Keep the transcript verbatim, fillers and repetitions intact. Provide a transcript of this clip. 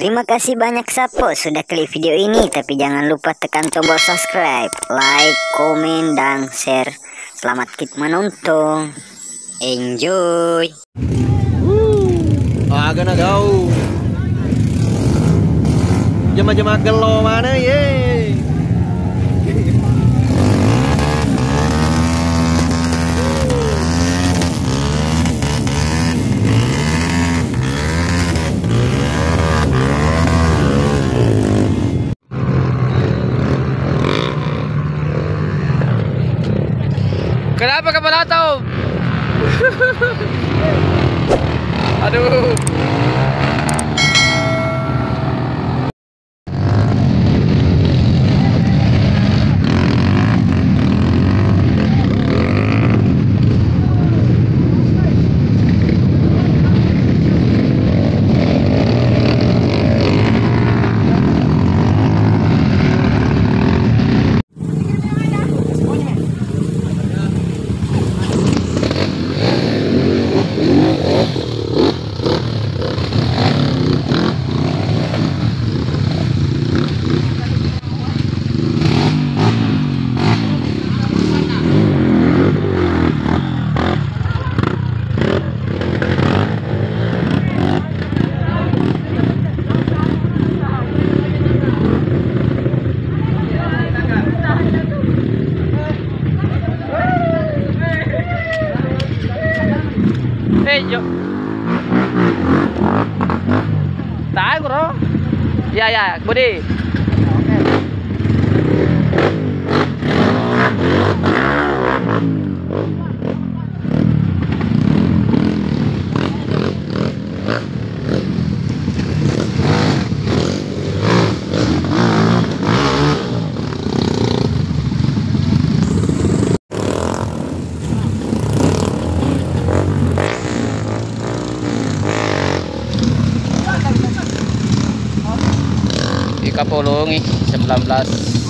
Terima kasih banyak Sappo sudah klik video ini, tapi jangan lupa tekan tombol subscribe, like, komen, dan share. Selamat kit menonton. Enjoy. Aga na gau. Jema-jema gello mana ye. Kenapa kepala tau? Aduh. Eh, jo. Tahu, bro. Ya, ya, Budi. Ikapolongi sembilan belas.